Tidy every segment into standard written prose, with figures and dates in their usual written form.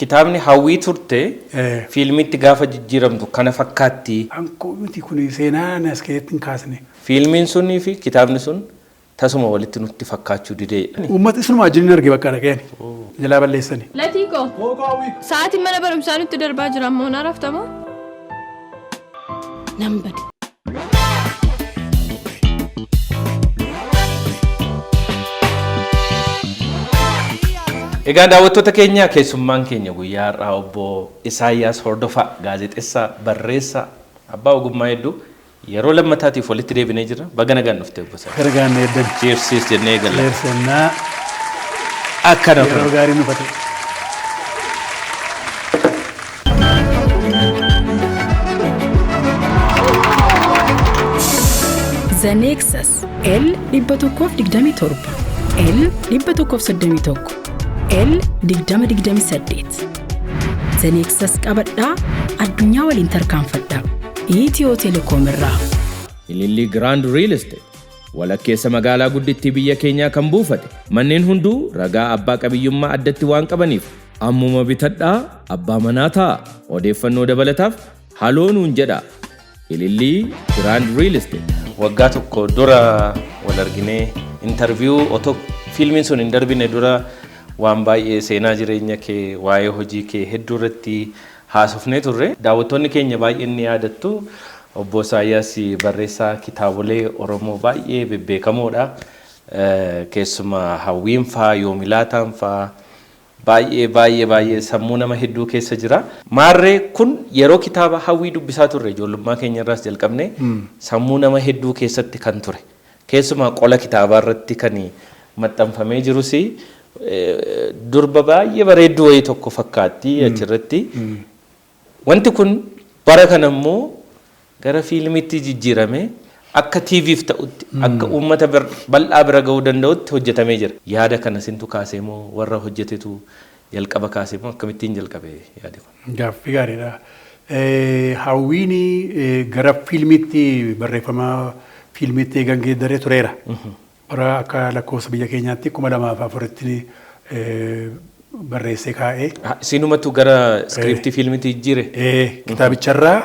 Kitaabni Hawwii turte fiilmiitti gaafa jijjiiramtu kana fakkaatti. Hankoo miti kun seenaa ani as keessatti hin kaasne. Fiilmiin sunii fi kitaabni sun tasuma walitti nutti fakkaachuu didee. Uummata isinuma wajjin hin arge bakka dhaqeen jalaa balleessani. Latii koo. Sa'aatiin mana barumsaa nutti darbaa jira ammoo na raftamoo? Nan bade. Egaa daawwattoota keenya, keessummaan keenya guyyaa har'aa obbo Isaayyaas Hordofaa, gaazexessaa, barreessaa, abbaa ogummaa hedduu, yeroo lammataatiif walitti deebinee jirra. Baga nagaan dhufte, obbo Isaayyaas. Gargaarne eddan. Cheers cheers jennee eegalla. Cheers jennaa. Akkana Yeroo kun. gaarii nu fate. The Nexus L 127, L 131, L 2028. The Nexus qabadhaa, addunyaa waliin tarkaanfadhaa. Itiyoo Telekoom irraa. Ilillii Grand Real Estate walakkeessa magaalaa guddittii biyya keenyaa kan buufate, manneen hunduu ragaa abbaa qabiyyummaa addatti waan qabaniif ammuma bitadhaa, abbaa manaa ta'a. Odeeffannoo dabalataaf haloo nuun jedhaa. Ilillii Grand Real Estate. Waggaa tokko dura wal arginee interview otoo fiilmiin sun hin darbine dura waan baay'ee seenaa jireenya kee, waa'ee hojii kee hedduu irratti haasofnee turre. Daawwattoonni keenya baay'een ni yaadattu. Obbo Isaayyaas barreessaa kitaabolee Oromoo baay'ee bebbeekamoodha. Keessumaa Hawwiin faa, Yoomilaataan faa baay'ee baay'ee baay'ee sammuu nama hedduu keessa jira. Maarree kun yeroo kitaaba Hawwii dubbisaa turre ijoollummaa keenya irraas jalqabne sammuu nama hedduu keessatti kan ture. Keessumaa qola kitaabaa irratti kan maxxanfamee jirus durba baay'ee bareedduu wayii tokko fakkaatti achirratti. Wanti kun bara kana immoo gara fiilmiitti jijjiirame, akka TVf ta'utti, akka uummata bal'aa bira ga'uu danda'utti hojjetamee jira. Yaada kana sintu kaasee moo warra hojjetetu jalqaba kaasee moo akkamittiin jalqabe yaadi kun? Gaaffii gaariidha. Hawwiin gara fiilmiitti, barreeffama fiilmiitti eegan geeddaree tureera. Bara akka lakkoofsa biyya keenyaatti 2004tti barreessee kaa'ee. Isinumatu gara iskiriiptii fiilmiitti jijjiire? Kitaabicharraa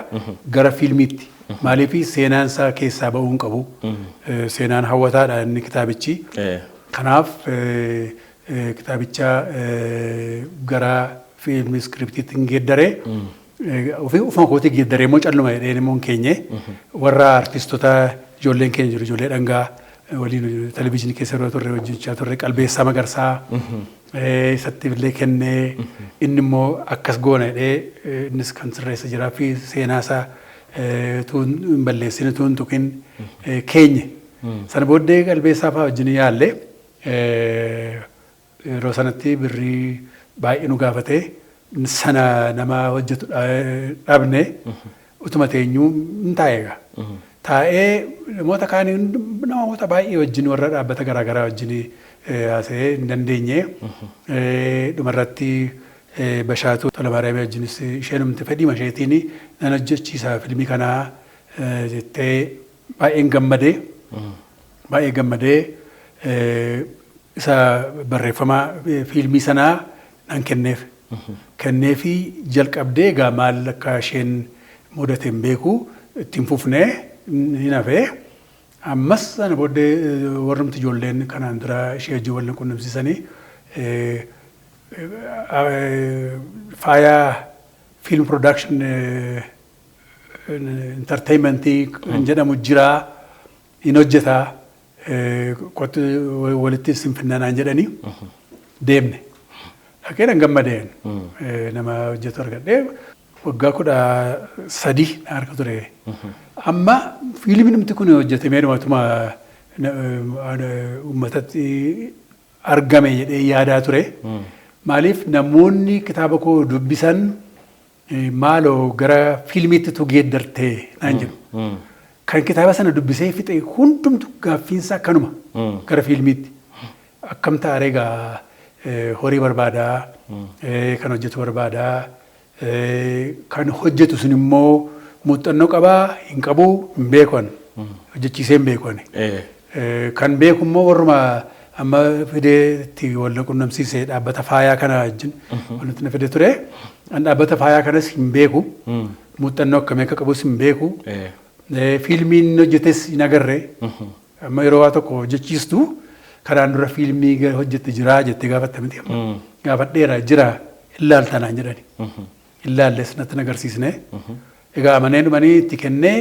gara fiilmiitti. Maaliif, seenaan isaa keessaa ba'uu hin qabu. Seenaan hawwataadha inni kitaabichi. Kanaaf kitaabicha gara fiilmii iskiriiptiitti hin geeddaree. Ofii ofuma kootii geeddaree immoo calluma jedheen immoo hin keenye. Warra artistoota ijoolleen keenya jiru, ijoollee dhangaa waliin televizyiinii keessa yeroo turre hojjechaa turre, Qalbeessaa Magarsaa, isatti illee kennee, inni immoo akkas goona jedhee innis kan sirreessa jiraa fi seenaa isaa tuun hin balleessine, tuun tuqin keenye. Sana booddee Qalbeessaa fa'aa wajjin yaalle. Yeroo sanatti birrii baay'ee nu gaafate, sana nama hojjetu dhabne. Utuma teenyuu hin taa'e egaa. Taa'ee namoota kaanii, namoota baay'ee wajjin, warra dhaabbata garaagaraa wajjin haasa'ee hin dandeenye. Dhumarratti Bashaatuu Tolamaariyaamii wajjinis, isheenumti fedhiima isheetiin nan hojjechiisa fiilmii kanaa jettee, baay'een gammadee, baay'ee gammadee isa barreeffama fiilmii sanaa nan kenneef. Kenneefii jalqabdee egaa maal akka isheen mudate hin beeku, ittiin fufnee hin hafee. Ammas sana booddee warrumti ijoolleen kanaan dura ishee wajjin wal qunnamsiisanii Faaya Film Production Entertainmentii kan jedhamu jira, hin hojjetaa, kottu walitti isin finnanaan jedhanii deemne. Dhaqee nan gammadeen nama hojjetu argadhee, waggaa 13 na harka ture. Amma fiilmiin numti kun hojjetamee dhumatuma uummatatti argame jedhee yaadaa ture. Maaliif, namoonni kitaaba koo dubbisan maaloo gara fiilmiitti tu geeddartee naan jedhu. Kan kitaaba sana dubbisee fixe hundumtu gaaffiinsa akkanuma gara fiilmiitti. Akkam ta'aree egaa, horii barbaadaa, kan hojjetu barbaadaa, kan hojjetu sun immoo muuxannoo qabaa hin qabu hin beeku ani. Hojjechiisee hin beeku ani. Kan beeku immoo warruma Amma fidee itti wal qunnamsiisee dhaabbata faayaa kana wajjin walitti na fide ture. An dhaabbata faayaa kanas hin beeku. Muuxannoo akkamii akka qabus hin beeku. Fiilmiin inni hojjetes hin agarre. Amma yeroo waa tokko hojjechiistu kanaan dura fiilmii hojjette jiraa jettee gaafatte miti amma. Gaafadheera, jira, ilaalta naan jedhani. Ilaalles natti hin agarsiisne. Egaa amanee dhumanii itti kennee,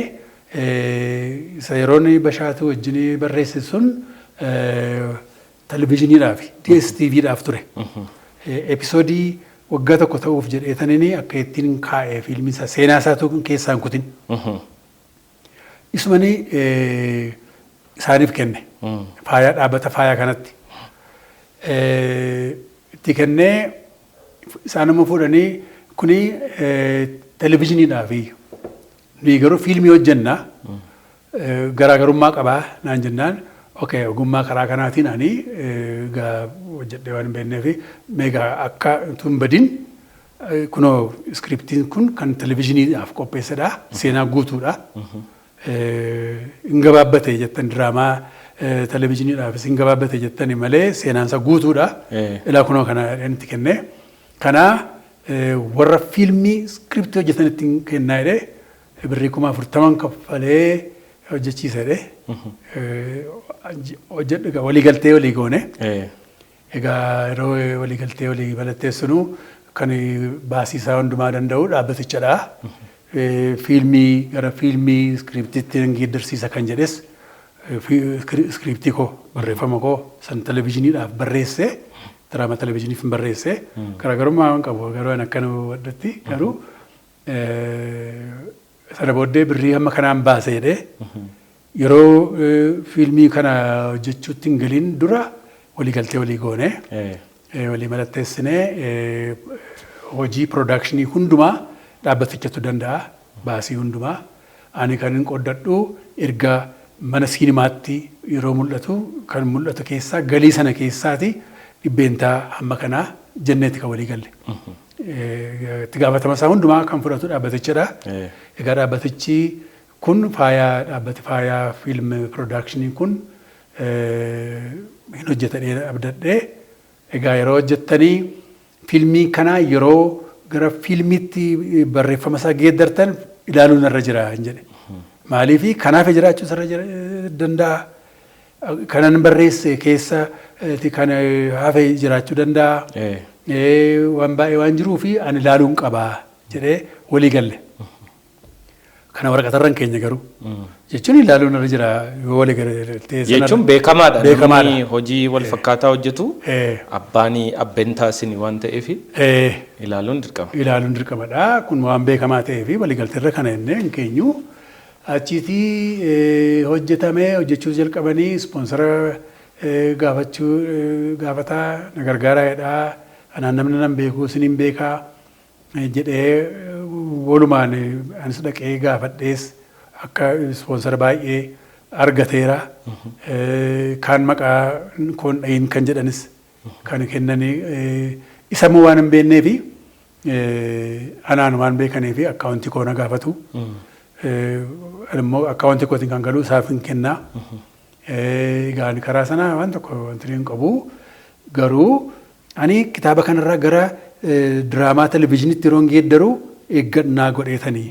isa yeroon Bashaatu wajjin barreesse sun televizhiniidhaaf, DSTVdhaaf ture. Episoodii waggaa tokko ta'uuf jedheetaniini akka ittiin kaa'ee fiilmii isaa seenaa isaatu keessaa hin kutin. Isumanii isaaniif kenne. Faayaa, dhaabbata faayaa kanatti. Itti kennee isaan immoo fuudhanii, kuni televizhiniidhaaf, nuyi garuu fiilmii hojjennaa, garaagarummaa qabaa naan jennaan, okay, ogummaa karaa kanaatiin ani gaa hojjedhee waan hin beekneef, meegaa akka utuu hin badin kunoo iskiriptiin kun kan televizhiniidhaaf qopheessedha, seenaa guutuudha. Hin gabaabbate jettan, diraamaa televizhiniidhaafis hin gabaabbate jettani malee seenaansa guutuudha. Ilaa kunoo kana itti kenne. Kana warra fiilmii iskiriptii hojjetan ittiin kennaa jedhee birrii 40,000 kaffalee hojjechiisa jedhee. Hojjedhu egaa waliigaltee walii goone. Egaa yeroo waliigaltee walii malatteessinu kan baasii isaa hundumaa danda'u dhaabbatichadha. Fiilmii gara fiilmii iskiriptiitti nan geeddarsiisa kan jedhes, iskiriptii koo, barreeffama koo san televizhiniidhaaf barreesse, diraama televizhiniif hin barreesse, garaagarummaa waan qabu garuu an akkana hubadhutti garuu sana booddee birrii hamma kanaan baase jedhee yeroo fiilmii kana hojjechuutti hin galin dura waliigaltee walii goone, walii malatteessinee, hojii piroodakshinii hundumaa dhaabbatichatu danda'a, baasii hundumaa. Ani kan hin qoddadhu erga mana siinimaatti yeroo mul'atu kan mul'atu keessaa galii sana keessaati dhibbeentaa hamma kanaa jenneeti kan walii galle. Itti gaafatama isaa hundumaa kan fudhatu dhaabbatichadha. Egaa dhaabbatichi kun faayaa, dhaabbati Faayaa Fiilm Piroodakshinii kun hin hojjetadhee abdadhee. Egaa yeroo hojjettanii fiilmii kanaa yeroo gara fiilmiitti barreeffama isaa geeddartan ilaaluun irra jira hin jedhe. Maaliifi kanaaf jiraachuu irra jira danda'a. Kanan barreesse keessa kan hafe jiraachuu danda'a. Waan baay'ee waan jiruu fi ani ilaaluun qabaa jedhee walii galle. Kana waraqatarra hin keenya garuu. Jechuun ilaaluun irra jira yoo walii galtee sana. Jechuun beekamaadha. Beekamaadha. Namni hojii wal fakkaataa hojjetu abbaan abbentaa isin waan ta'eef ilaaluun dirqama. Ilaaluun dirqamadha. Kun waan beekamaa ta'ee fi waliigalteerra kana jennee hin keenyu. Achiitii hojjetamee, hojjechuu jalqabanii ispoonsara gaafachuu gaafataa, na gargaaraa jedhaa, anaan namni nan beeku isiniin beekaa jedhee walumaan anis dhaqee gaafadhees akka ispoonsara baay'ee argateera. Kaan maqaa koon dhayin kan jedhanis kan kennanii isammoo waan hin beeknee fi anaan waan beekanii fi akkaawuntii koo na gaafatu. Immoo akkaawuntii kootiin kan galu isaaf hin kennaa. Egaa ani karaa sanaa waan tokko wanti hin qabu. Garuu ani kitaaba kanarraa gara diraamaa televizhiniitti yeroo geeddaru eeggannaa godheetanii.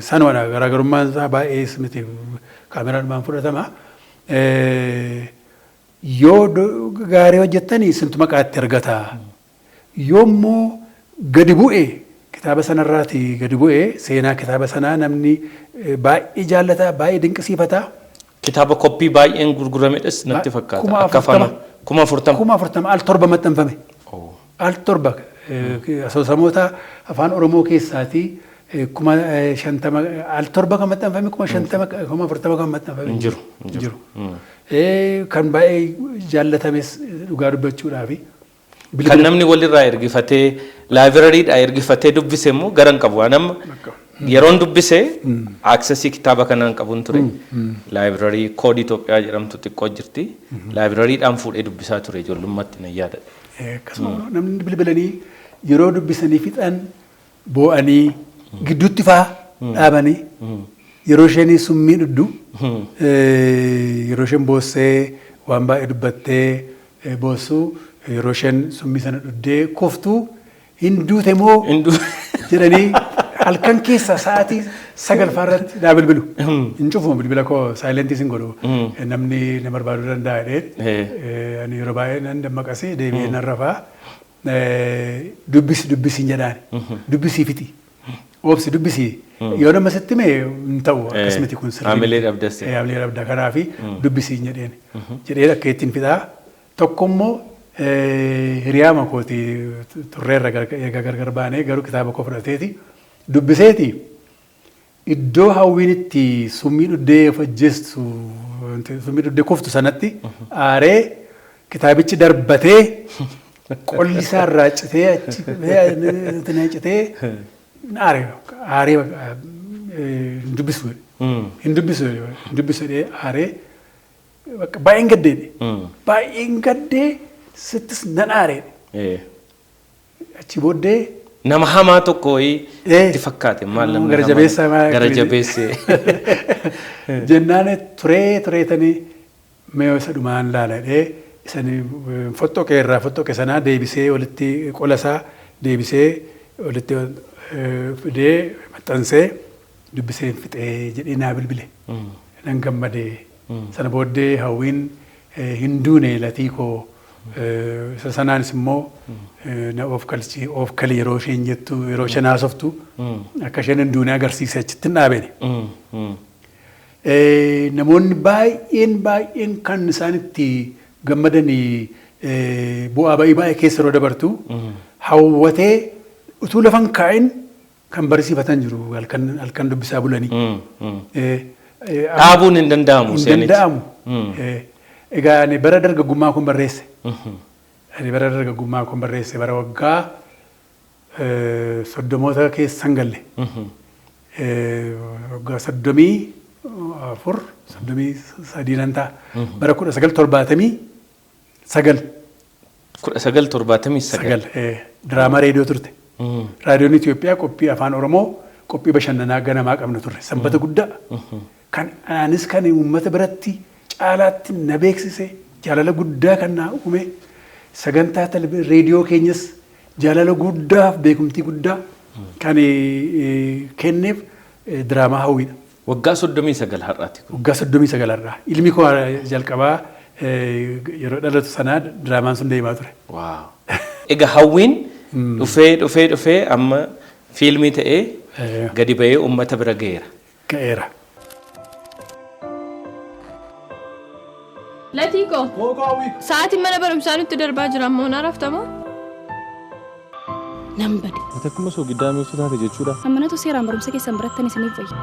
Sanumadha, garaagarummaan isaa baay'ee miti, kaameraadhumaan fudhatama. Yoo gaarii hojjettanii isintu maqaa itti argata. Yoo immoo gadi bu'e, kitaaba sanarraati gadi bu'e, seenaa kitaaba sanaa namni baay'ee jaallata, baay'ee dinqisiifata. Kitaaba koppii baay'een gurguramedhas natti fakkaata. Kuma Akka 40. 40,000. 40,000 al torba maxxanfame. Al torba asoosamoota afaan Oromoo keessaatii 50,000 al torba kan maxxanfame, 50,000, 40,000 kan maxxanfame. Hin jiru, hin jiru. Kan baay'ee jaallatames dhugaa dubbachuudhaafi. Kan namni walirraa ergifatee, laayibirariidhaa ergifatee dubbise immoo gara hin qabu. Waan amma yeroon dubbise access kitaaba kanaan qabuun ture. Laayibirarii Koodii Itoophiyaa jedhamtu xiqqoo jirti. Laayibirariidhaan fuudhee dubbisaa ture ijoollummaatti, nan yaadadha. Akkasuma namni bilbilanii yeroo dubbisanii fixan boo'anii gidduutti faa dhaabanii, yeroo isheen summii dhugdu, yeroo isheen boossee waan baay'ee dubbattee Boossu yeroo isheen summii sana dhuddee kuftu hin duute moo jedhanii halkan keessa sa'aatii 9 irratti naa bilbilu. Hin cufu bilbila koo, silent sin godhu. Namni na barbaaduu danda'a jedheen. Ani yeroo baay'ee nan dammaqasii deebi'ee nan rafaa. Dubbisi, dubbisi hin jedhaan. Dubbisii fixi. Oobsi, dubbisii. Yoo nama sitti hime hin ta'u, akkas miti kun sirrii. Haamilee dhabdas. Haamilee dhabda, kanaafi dubbisii hin jedheen. Jedhee akka ittiin fixaa. Tokko immoo hiriyaama kooti, turreerra egaa gargar baanee, garuu kitaaba koo fudhateeti dubbiseeti iddoo Hawwiin itti summii dhuddee ajjeestu, summii dhuddee kuftu sanatti aaree kitaabichi darbatee qolli isaa irraa citee achi citee aaree aaree hin dubbisu, hin dubbisu, hin dubbisu jedhee aaree bakka baay'een gaddeedhe. Baay'een gaddee, sittis nan aaree. Achi booddee Nama hamaa tokko wayii itti fakkaate, maal namni Gara jabeessa hamaan- gara jabeesse. Jennaan turee tureetanii mee isa dhumaan laaladhee isani foxxoqee irraa foxxoqe sanaa deebisee walitti, qola isaa deebisee walitti fidee maxxansee dubbisee fixee jedhee naa bilbile. Nan gammadee. Sana booddee Hawwiin hin duune latii koo, isa sanaanis immoo na of kalchi of kali yeroo isheen jettu, yeroo isheen haasoftu akka isheen hin duune agarsiise, achitti hin dhaabene. Namoonni baay'een baay'een kan isaan itti gammadanii bu'aa ba'ii baay'ee keessa yeroo dabartu hawwatee utuu lafan kaa'in kan barsiifatan jiru, halkan halkan dubbisaa bulanii. Dhaabuun hin danda'amu. Hin danda'amu. Egaa ani bara dargaggummaa kun barreesse. Ani bara dargaggummaa kun barreesse, bara waggaa 30moota keessan galle. Waggaa 34, 33 nan ta'a. Bara 1979. 1979. Sagal diraamaa reediyoo turte. Raadiyoon Itoophiyaa qophii Afaan Oromoo, qophii bashannanaa ganamaa qabna turre. Sanbata guddaa. Kan anis kan uummata biratti caalaatti na beeksise, jaalala guddaa kan naa uume, sagantaa reediyoo keenyas jaalala guddaaf beekumtii guddaa kan kenneef diraamaa Hawwiidha. Waggaa 39 har'aati kun. Waggaa 39 har'aa. Ilmi koo jalqabaa yeroo dhalatu sanaa diraamaan sun deemaa ture. Wow. Egaa Hawwiin dhufee dhufee dhufee amma fiilmii ta'ee gadi ba'ee uummata bira ga'eera. Ga'eera. Latii koo. Sa'aatiin mana barumsaa nutti darbaa jira, ammoo na raftamoo? Nan bade. Ati akkuma soogiddaa mi'ooftuu taate jechuudha. Ammanatu seeraan barumsa keessan barattan isiniif wayya.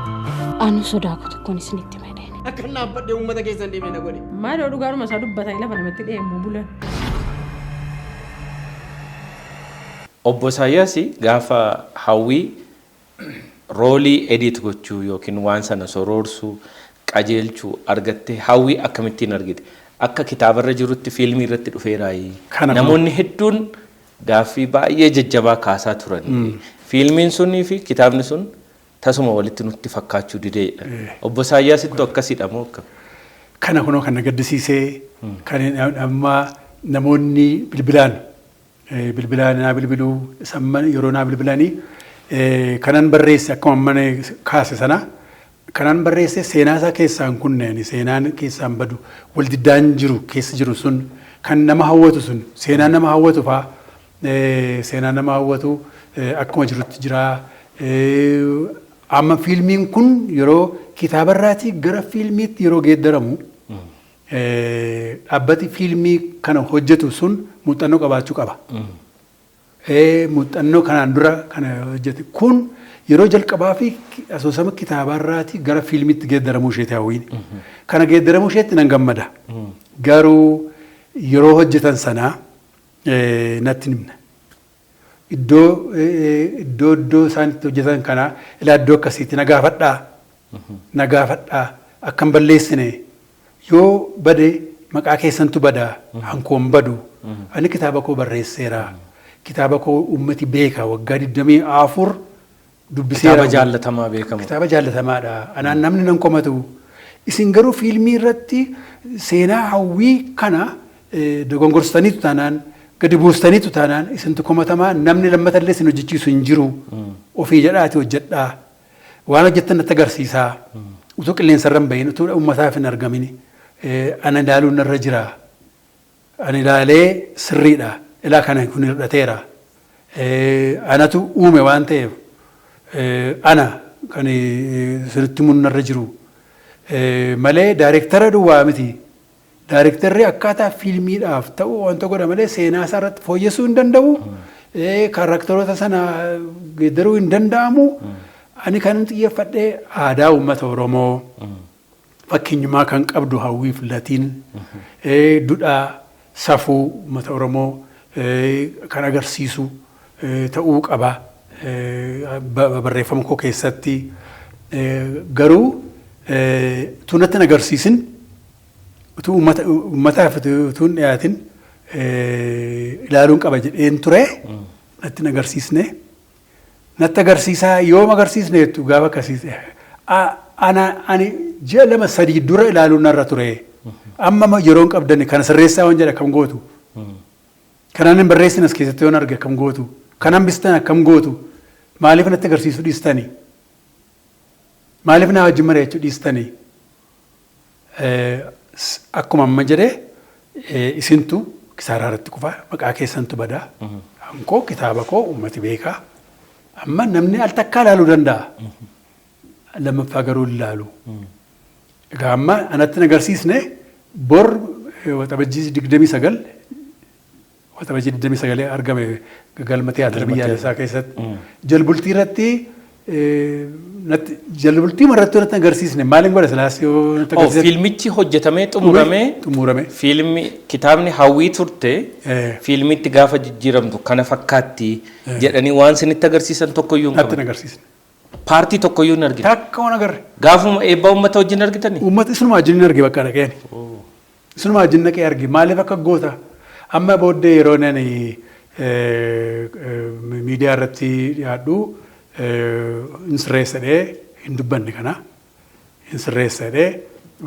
Anu sodaa koo tokkoon isinitti madeen. Akka inni dhaabbadhee uummata keessan deemee na godhe. Maaloo, dhugaadhuma isaa dubbatanii lafa namatti dheemmu bulan. Obbo Isaayyaas, gaafa Hawwii roolii edit gochuu yookiin waan sana soroorsuu, qajeelchuu argatte, Hawwii akkamittiin argite? Akka kitaabarra jirutti fiilmii irratti dhufeeraayi? Kana Namoonni hedduun gaaffii baay'ee jajjabaa kaasaa turan. Fiilmiin sunii fi kitaabni sun tasuma walitti nutti fakkaachuu dideedha. Obbo Isaayyaasittu akkasidha moo akkam? Kana kunoo kan na gaddisiisee, kan amma namoonni bilbilaan naa bilbiluu, samma yeroo naa bilbilanii kanan barreesse akkuma mana kaase sana kanan barreesse, seenaa isaa keessaan kunneen seenaan keessaan badu, waldiddaan jiru keessa jiru sun kan nama hawwatu sun, seenaan nama hawwatu faa, seenaan nama hawwatu akkuma jirutti jira. Amma fiilmiin kun yeroo kitaabarraatii gara fiilmiitti yeroo geeddaramu, dhaabbati fiilmii kana hojjetu sun muuxannoo qabaachuu qaba. Muuxannoo kanaan dura kana hojjete kun yeroo jalqabaa fi asoosama kitaabarraatii gara fiilmiitti geeddaramuu isheeti Hawwiin. Kana geeddaramuu isheetti nan gammada. Garuu yeroo hojjetan sanaa natti himna. Iddoo isaan itti hojjetan kana ilaa, iddoo akkasiitti na gaafadhaa. Na gaafadhaa, akkam balleessine, yoo bade maqaa keessantu bada, hankoon badu. Ani kitaaba koo barreesseera. Kitaaba koo uummati beeka, waggaa 24 dubbiseera. Kitaaba jaallatamaa beekamu. Kitaaba jaallatamaadha. Anaan namni nan komatu. Isin garuu fiilmii irratti seenaa Hawwii kana Dogongorsitaniitu taanaan, gadi buustaniitu taanaan, isintu komatamaa. Namni lammatallee isin hojjechiisu hin jiru. Ofii jedhaati hojjedhaa. Waan hojjettan natti agarsiisaa. Utuu qilleensarra hin bahin, utuu uummataaf hin argamin, ana ilaaluun narra jira. Ani ilaalee sirriidha. Ilaa kana kun hir'ateera. Anatu uume waan ta'eef ana kan isinitti himuun narra jiru. Malee daayirektara duwwaa miti. Daayirektarri akkaataa fiilmiidhaaf ta'u wanta godha malee seenaa isaa irratti fooyyessuu hin danda'u. Karakteroota sana geeddaruu hin danda'amu. Ani kan xiyyeeffadhee aadaa uummata Oromoo fakkeenyummaa kan qabdu Hawwiif Latiin, duudhaa safuu uummata Oromoo kan agarsiisu ta'uu qaba barreeffama koo keessatti. Garuu utuu natti hin agarsiisin, utuu uummataaf utuu hin dhiyaatin ilaaluun qaba jedheen ture, natti hin agarsiisne. Natti agarsiisaa, yoom agarsiisne jettu gaafa akkasii ana ani ji'a 2-3 dura ilaaluun narra ture. Amma yeroon qabdan kana sirreessaa waan jedhe akkam gootu? Kanaan hin barreessin as keessatti yoon arge akkam gootu? Kan hambistan akkam gootu? Maaliif natti agarsiisuu dhiistanii? Maaliif na wajjin mari'achuu dhiistanii? Akkuma amma jedhee, isintu kisaaraa irratti kufaa, maqaa keessantu badaa. Hankoo kitaaba koo uummati beekaa. Amma namni al takkaa ilaaluu danda'a. Lammaffaa garuu hin ilaalu. Egaa amma anatti hin agarsiisne. Bor Waxabajjii 29, Waxabajjii 29 argame galma tiyaatira biyyaalessaa keessatti. Jalbultii irratti natti, jalbultii irratti natti agarsiisne, maaliin godha silaas yoo natti agarsiise? Fiilmichi hojjetamee xumuramee Xumurame. Fiilmi kitaabni Hawwii turte fiilmitti gaafa jijjiiramtu kana fakkaatti jedhanii waan isinitti agarsiisan tokkoyyuu hin Natti hin qaban. agarsiisne. Paartii tokkoyyuu hin argine. Takka waan agarre. Gaafuma eebbaa uummata wajjin argitanii? Uummata isinuma wajjin hin arge, bakka dhaqeen. Isinuma wajjin dhaqee arge. Maaliif akka goota? Amma booddee yeroo nani miidiyaa irratti dhiyaadhu hin sirreessadhee hin dubbanne kana. Hin sirreessadhee,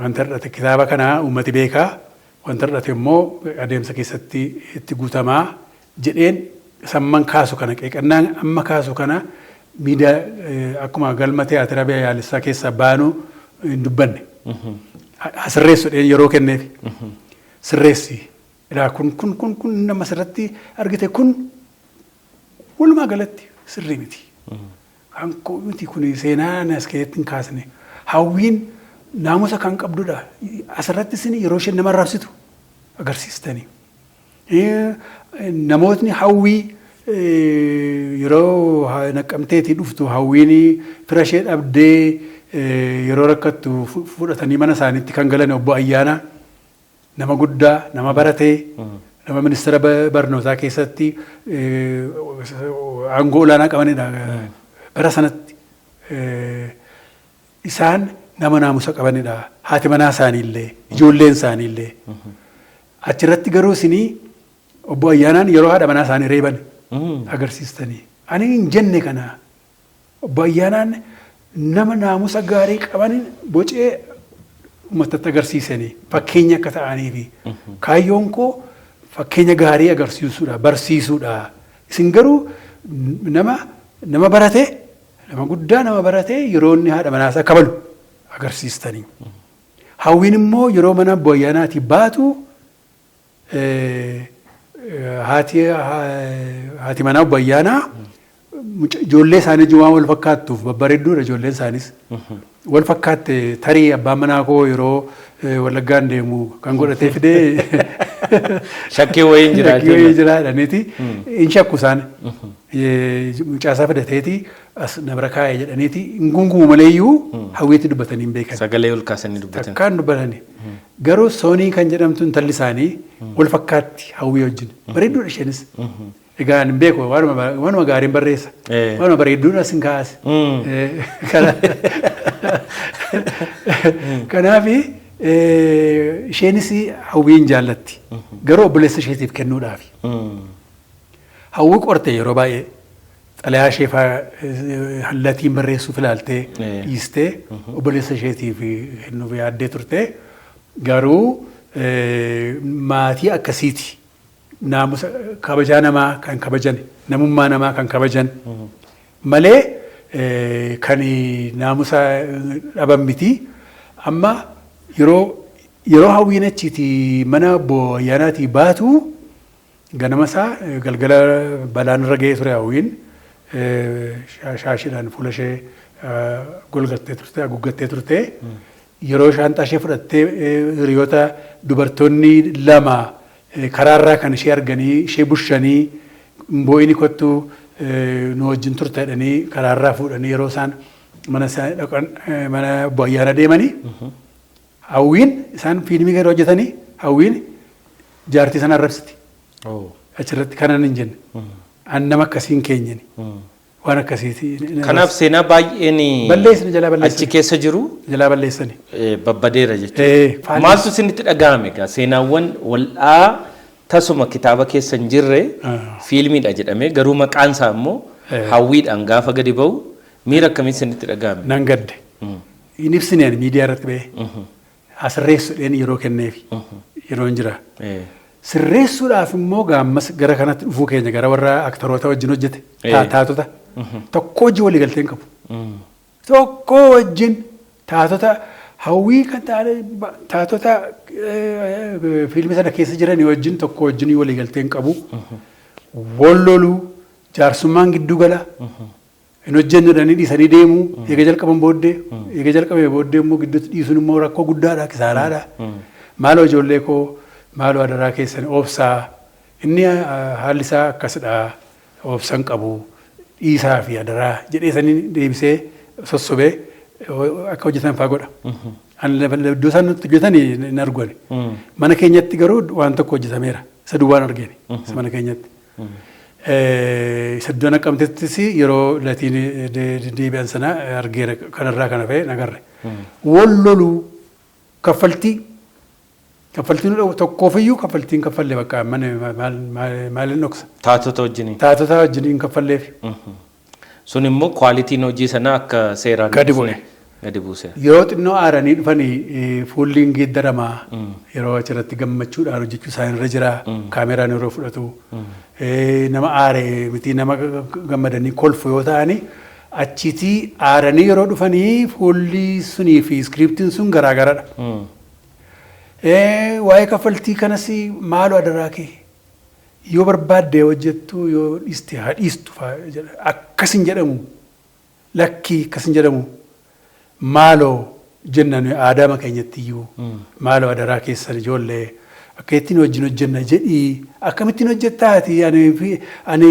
wanta hir'ate kitaaba kana uummati beekaa, wanta hir'ate immoo adeemsa keessatti itti guutamaa jedheen. Samman kaasu kana, qeeqannaan amma kaasu kana, miidiyaa akkuma galma tiyaatira biyyaalessaa keessaa baanu hin dubbanne. Sirreessuudhaan yeroo kenneef. Sirreessi. Ilaa kun kun kun kun nama sirratti argite kun walumaa galatti sirrii miti. Kan miti kun seenaa as keessatti hin kaasne. Hawwiin naamusa kan qabdudha. Asirratti isin yeroo isheen nama arrabsitu agarsiistanii. Namootni Hawwii yeroo Naqqamteetii dhuftu, Hawwiin fira ishee dhabdee yeroo rakkattu fudhatanii mana isaaniitti kan galan obbo Ayyaanaa, nama guddaa, nama baratee, nama ministeera barnootaa keessatti aangoo olaanaa qabanidha. Bara sanatti isaan nama naamusa qabanidha. Haati manaa isaaniillee, ijoolleen isaaniillee. Achirratti garuu isinii obbo Ayyaanaan yeroo haadha manaa isaanii reeban agarsiistanii. Ani hin jenne kana. Obbo Ayyaanaan nama naamusa gaarii qaban bocee uummatatti agarsiisanii fakkeenya akka ta'aniifi. Kaayyoon koo fakkeenya gaarii agarsiisuudha, barsiisuudha. Isin garuu nama barate, nama guddaa, nama barate yeroo inni haadha manaa isaa kabalu agarsiistanii. Hawwiin immoo yeroo mana obbo Ayyaanaatii baatu haati manaa obbo Ayyaanaa ijoollee isaanii wajjin waan wal fakkaattuuf, babbareedduudha ijoolleen isaanis. Wal fakkaatte, tarii abbaan manaa koo yeroo Wallaggaan deemu kan godhatee fidee Shakkii wayiin jira. Shakkii wayii jira jedhaniiti hin shakku isaan. Mucaasaa fidateeti as na bira kaa'e jedhaniiti hin gungumu maleeyyuu Hawwiitti dubbatanii hin beekan. Sagalee ol kaasanii dubbatan. Takkaan dubbatanii. Garuu Soonii kan jedhamtu intalli isaanii wal fakkaatti Hawwii wajjin. Bareedduudha isheenis. Egaa hin beeku, waanuma gaariin barreessa. Waanuma bareedduudha sin kaase. Kanaaf isheenis Hawwiin jaallatti. Garuu obboleessa isheetiif kennuudhaafi. Hawwii qorte yeroo baay'ee xalayaa ishee fa'aa Latiin barreessuuf ilaaltee dhiistee obboleessa isheetiif kennuuf yaaddee turte. Garuu Maatii akkasiiti. Naamusa kabajaa namaa kan kabajan, namummaa namaa kan kabajan malee kan naamusa dhaban miti. Amma yeroo Hawwiin achiiti mana obbo Ayyaanaatii baatu, ganama isaa galgala balaan irra ga'ee ture. Hawwiin shaashiidhaan fuula ishee golgattee turte, haguuggattee turte. Yeroo shaanxaa ishee fudhattee, hiriyoota dubartoonni lama karaarraa kan ishee arganii ishee bushanii, "Boo'ini, kottu, nu wajjin turte," jedhanii karaarraa fuudhanii yeroo isaan mana isaanii dhaqan, mana obbo Ayyaana deemanii, Hawwiin isaan fiilmii gara hojjetanii, Hawwiin jaartii sana arrabsiti. Achirratti kanan hin jenne. An nama akkasii hin keenyani. Waan akkasiiti. Kanaaf seenaa baay'een Balleessani, jalaa balleessani. achi keessa jiru Jalaa balleessani. Babbadeera jechuudha. Maaltu isinitti dhaga'ame egaa seenaawwan wal'aa tasuma kitaaba keessa hin jirre fiilmiidha jedhamee, garuu maqaan isaa immoo Hawwiidhaan gaafa gadi ba'u miira akkamii isinitti dhaga'ame? Nan gadde. Hin ibsine ani miidiyaa irratti ba'ee. Asirreessuudhaan yeroo kenneefi. Yeroo hin jira. Sirreessuudhaaf immoo gaammas gara kanatti dhufuu keenya, gara warra aktaroota wajjin hojjete, taatota tokko wajjin walii galtee hin qabu. Tokko wajjin, taatota Hawwii kan ta'an, taatota fiilmii sana keessa jiran wajjin tokko wajjin walii galtee hin qabu. Wal loluu, jaarsummaan gidduu gala. Hin hojjennu jedhanii dhiisanii deemuu. Eega jalqaban booddee, eega jalqabee booddee immoo gidduutti dhiisuun immoo rakkoo guddaadha, kisaaraadha. "Maaloo ijoollee koo, maaloo adaraa keessan obsaa, inni haalli isaa akkasidha, obsan qabu, dhiisaa fi adaraa," jedhee sanii deebisee sossobee akka hojjetan faa godha. Ani iddoo isaan nutti hojjetan hin argu ani. Mana keenyatti garuu waan tokko hojjetameera. Isa duwwaan argine. Isa mana keenyatti. Isa iddoo Naqamtettis yeroo latiin deebi'an sana argeera, kanarraa kana fa'e nagarre. Wal loluu, kaffaltii kaffaltiin tokkoofiyyuu kaffaltiin kaffalle bakka mana maaliin dhoksa. Taatota wajjiniin. Taatota wajjiniin kaffalleef. Sun immoo qualityn hojii sanaa akka seeraan Gadi bu'e. Gadi buuse. Yeroo xinnoo aaranii dhufanii fuulli hin geeddaramaa, yeroo achirratti gammachuudhaan hojjechuu isaan irra jira, kaameraan yeroo fudhatu nama aare miti, nama gammadanii kolfu yoo ta'ani, achiitii aaranii yeroo dhufanii fuulli sunii fi scriptiin sun garaagaradha. Waa'ee kaffaltii kanas, "Maaloo adaraa kee, yoo barbaadde hojjettu, yoo dhiiste haa dhiistu," fa'aa jedha. Akkas hin jedhamu. Lakkii, akkas hin jedhamu. "Maaloo," jenna nuyi aadaama keenyatti iyyuu. "Maaloo adaraa keessan ijoollee, akka ittiin wajjin hojjenna jedhii." "Akkamittiin hojjettaati? Ani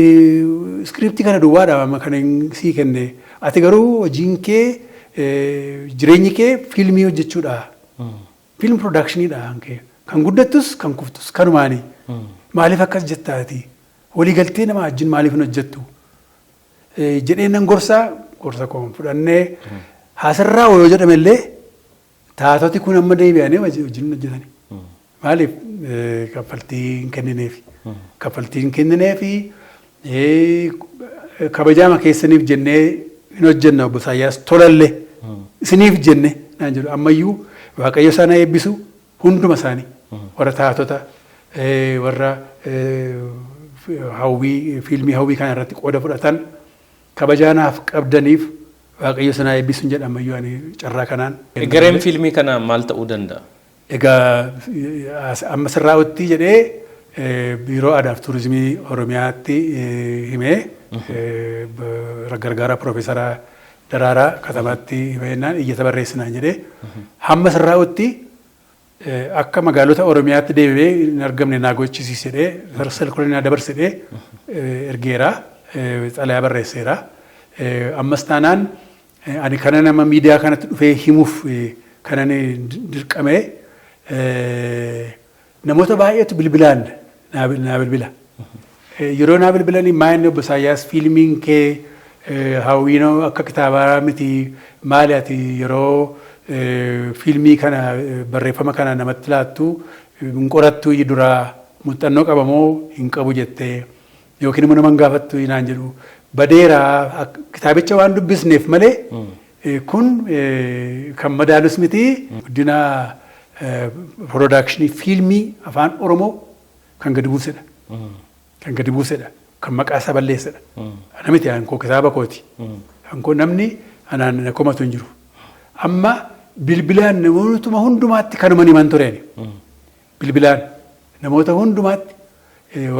scriptii kana duwwaadha amma kan hin sii kenne. Ati garuu hojiin kee, jireenyi kee fiilmii hojjechuudha. Film productioniidha kee. Kan guddattus kan kuftus kanumaani. Maaliif akkas jettaati? Waliigaltee nama wajjin maaliif hin hojjettu?" jedhee nan gorsaa, gorsa koo fudhannee haasarraa yoo jedhame illee taatoti kun amma deebi'anii wajjin hojjetani. Maaliif? Kaffaltii hin kennineefi. Kaffaltii hin kennineefi, "Kabajaama keessaniif jennee hin hojjenna, obbo Isaayyaas, tolallee isiniif jenne," naan jedhu. Ammayyuu Waaqayyo isaan haa eebbisu hunduma isaanii, warra taatota, warra Hawwii, fiilmii Hawwii kana irratti qooda fudhatan, kabajaa naaf qabdaniif Waaqayyo isaan haa eebbisu jedha ammayyuu ani carraa kanaan. Gareen fiilmii kanaa maal ta'uu danda'a? Egaa amma sirraa'utti jedhee Biiroo Aadaa fi Turizimii Oromiyaatti himee, gargaaraa Piroofeesara Daraaraa Katamaatti himee, iyyata barreessinaan jedhee, hamma sirraa'utti akka magaalota Oromiyaatti deebi'ee hin argamne naa gochisiis jedhee, circular naa dabarse jedhee ergeera, xalayaa barreesseera. Ammas taanaan ani kana nama miidiyaa kanatti dhufee himuuf kanan dirqamee, namoota baay'eetu bilbilaan naa bilbila. Yeroo naa bilbilanii, "Maa inni obbo Isaayyaas, fiilmiin kee Hawwiinoo akka kitaabaa miti, maali ati yeroo fiilmii kana barreeffama kana namatti laattu hin qorattu duraa, muuxannoo qabamoo hin qabu jettee yookiin immoo nama hin gaafattu?" naan jedhu. Badeera, kitaabicha waan dubbisneef malee kun kan madaalus miti. Guddina Production fiilmii afaan Oromoo kan gadi buusedha. Kan gadi buusedha. Kan maqaa isaa balleessedha. Ana miti, hankoo kitaaba kooti. Hankoo namni anaan na komatu hin jiru. Amma bilbilaan namootuma hundumaatti kanuma himan tureen. Bilbilaan namoota hundumaatti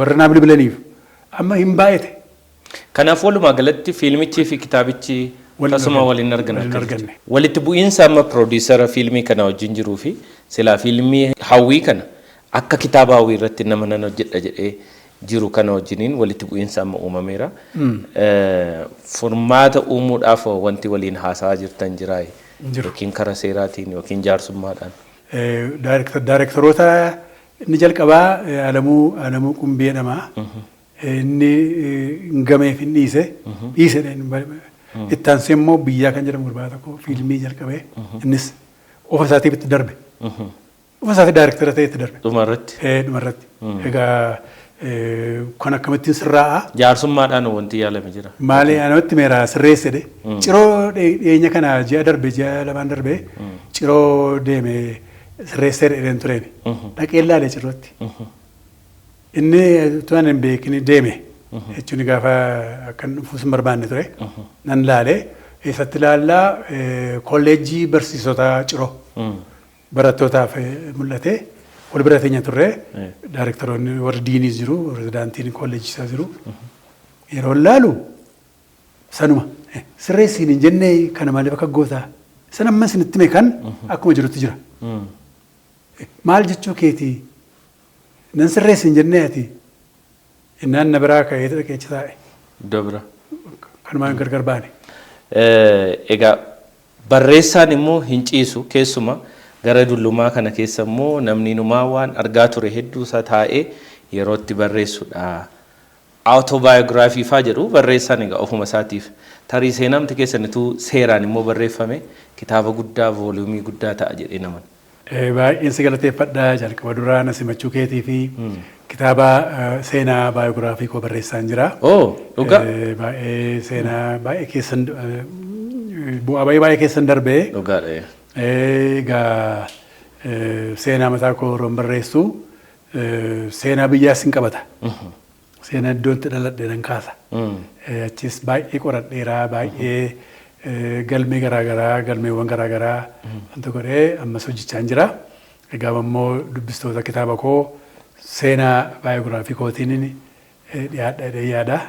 warra naa bilbilaniif amma hin baay'ate. Kanaaf walumaa galatti fiilmichii fi kitaabichi tasuma waliin argan. Waliin arganne. Walitti bu'iinsa amma producer fiilmii kana wajjin jiruu fi silaa fiilmii Hawwii kana akka kitaaba Hawwii irratti nama nan hojjedha jedhee jiru kana wajjiniin walitti bu'iinsa amma uumameera. Furmaata uumuudhaaf wanti waliin haasa'aa jirtan jiraa? Yookiin karaa seeraatiin yookiin jaarsummaadhaan. Daayirektoroota inni jalqabaa Alamuu Qumbii jedhama. Inni hin gameef hin dhiise. Dhiise. Itti aansee immoo Biyyaa kan jedhamu gurbaa tokko fiilmii jalqabee, innis ofa isaatiif itti darbe. Ofa isaatii daayirektara ta'ee itti darbe. Dhumarratti. Dhumarratti. Egaa kan akkamittiin sirraa'a? Jaarsummaadhaan wanti yaalame jira. Maali, anamatti meera sirreessedhe. Ciroo dhiyeenya kana ji'a darbe, ji'a 2 darbe Ciroo deeme, sirreessee dhedheen tureen. Dhaqee ilaale Cirootti. Inni utuu ani hin beekin deeme. Jechuun gaafa akkan dhufuus hin barbaanne ture. Nan laale. Eessatti ilaallaa? Kolleejjii barsiisota Ciroo. Barattootaaf mul'ate. Wal bira teenya turre. Daayirektoroonni warri diiniis jiru, pirezidaantiin kolleejjii isaa jiru. Yeroo laalu sanuma. Sirreessiin hin jennee, kana maaliif akka gootaa? San amma isinitti hime kan akkuma jirutti jira. Maal jechuu keetii? Nan sirreessi hin jennee ati? Innaan na biraa ka'ee dhaqee achi taa'e. Iddoo bira. Kanumaan gargar baane. Egaa barreessaan immoo hin ciisu, keessuma gara dullumaa kana keessa immoo namni numaa waan argaa ture hedduu isaa taa'ee yeroo itti barreessudha. Autobiography faa jedhu barreessaan egaa ofuma isaatiif. Tarii seenaamti keessanituu seeraan immoo barreeffame kitaaba guddaa, volume guddaa ta'a jedhee naman. Baay'een si galateeffadha jalqaba duraa na simachuu keetii fi kitaaba seenaa biography koo barreessaan jira. Oh, dhugaa? Baay'ee seenaa baay'ee keessan, bu'aa baay'ee baay'ee keessan darbee. Dhugaadha. Egaa seenaa mataa koo yeroon barreessu seenaa biyyaas hin qabata. Seenaa iddoo itti dhaladhe nan kaasa. Achis baay'ee qoradheeraa, baay'ee galmee garaagaraa, galmeewwan garaagaraa wanta godhee ammas hojjechaa jira. Egaa immoo dubbistoota kitaaba koo seenaa biography kootiin dhiyaadha jedhee yaada.